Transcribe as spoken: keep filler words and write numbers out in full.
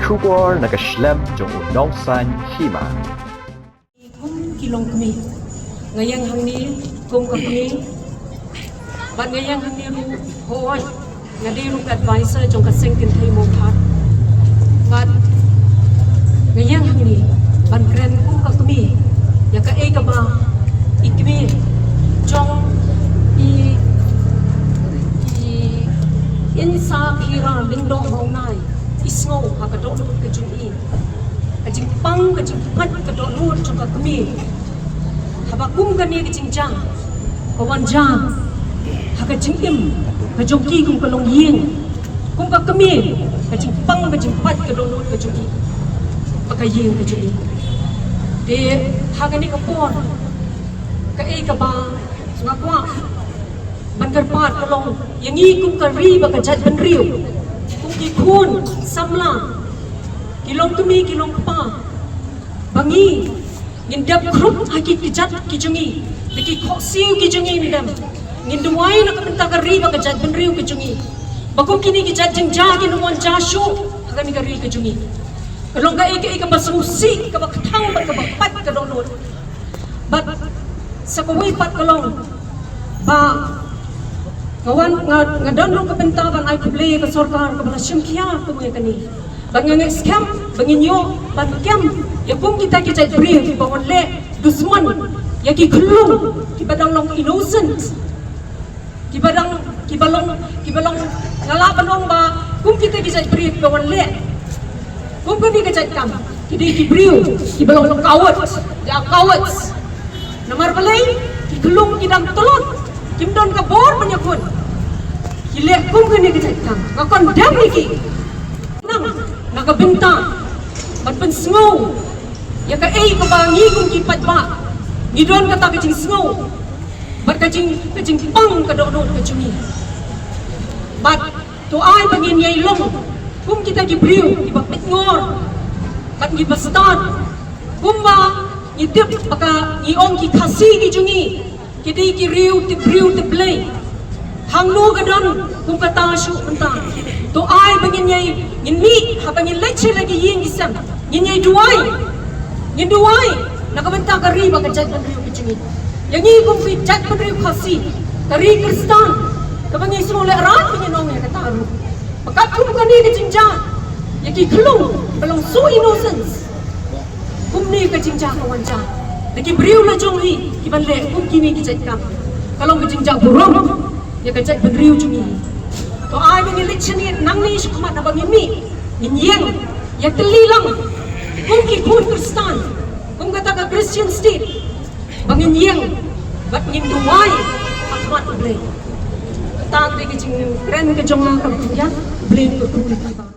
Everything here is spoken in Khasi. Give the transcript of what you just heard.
Khubor na ka shlem jong u Nongsaiñ Hima. Kum ki longkmie, nga ïeng hangne kum ka kmie. Bad nga ïeng hangne ruh, hooid, nga dei ruh ka advisor jong ka seng kynthei Mawkhar. Bad nga ïeng hangne ban kren kum ka kmie ïa kaei kaba i kmie jong i, i Insakhira Lyngdoh Mawnai i sngew ha ka dohnud ka jong i. Ka jingpang, ka jingpait, ka dohnud jong ka kmie. Haba kum kane ka jingjia ka wan jia ha ka jingim ka jong ki kum ka longïing, kum ka kmie, ka jingpang, ka jingpait, ka dohnud ka jong ki, ba ka ïing ka jong ki. Te ha kane ka por, kaei kaba nga kwah ban kyrpad ka long ïa ngi kum ka ri bad ka jaitbynriew, kum ki khun samla, ki longkmie, ki longkpa, ba ngi ngin dep khrup ha ki kjat ki jong ngi, da ki khohsiew ki jong ngi, ngin dep, ngin duwai na ka bynta ka ri bad ka jaitbynriew ka jong ngi, ba kum kine ki jait jingjia kin ym wan jia shuh ha kane ka ri ka jong ngi. Ka long kaei kaei kaba sngewsih, kaba kthang bad kaba pait ka dohnud. Bad sa kawei pat ka long ba nga wan, nga, nga don ruh ka bynta ban ai khublei ïa ka sorkar kaba la shim khia kumne kane. Bad nga ngeit skhem ba ngin ïoh ban kem ïa kum kita ki jaitbynriew kiba wan leh dusmon ïa ki khyllung kiba dang long innocent. Kiba dang, kiba long, kiba long, nga lah ban ong ba kum kita ki jaitbynriew kiba wan leh kum kane ka jait kam, ki dei ki briew kiba long coward, they are cowards. Namar balei? Ki khyllung ki dang tlot, kim don ka bor ban ïakhun, ki leh kum kane ka jait kam. Nga condemn ïa ki. Nang, na ka bynta ban pynsngew ïa kaei kaba ngi kum ki paidbah ngi don kata ka jingsngew bad ka jing, ka jingpang ka dohnud ka jong ngi. Bad to ai ba ngin ïai long kum kita ki briew kiba peit ngor bad ngi ba stad, kumba ngi tip ba ka, ngi ong ki Khasi ki jong ngi ki dei ki riew tip briew tip Blei. Hangno ka don kum kata shuh mynta? To ai ba ngin ïai, ngin mih, haba ngin leit sha la ki ïing ki sem, ngin ïai duwai. Ngin duwai na ka bynta ka ri bad ka jaitbynriew ka jong ngi. Ïa ngi kum ki jaitbynriew Khasi, ka ri Khristan kaba ngi sngewlehrain ba ngin ong ïa kata ruh. Ba katkum kane ka jingjia, ïa ki khyllung ba long so innocent, kumne ka jingjia ka wan jia da ki briew la jong ngi kiban leh kum kine ki jait kam. Ka long ka jingjia burom ïa ka jaitbynriew jong ngi. To ai ba ngin leit shane nangne shakhmat, haba ngin mih, ngin ïeng ïatylli lang kum ki khun Khristan, kum kata ka Christian State, ba ngin ïeng bad ngin duwai ha khmat U Blei. Kata ka dei ka jingkren ka jong nga, ka bynta U Blei, ka bynta U Blei.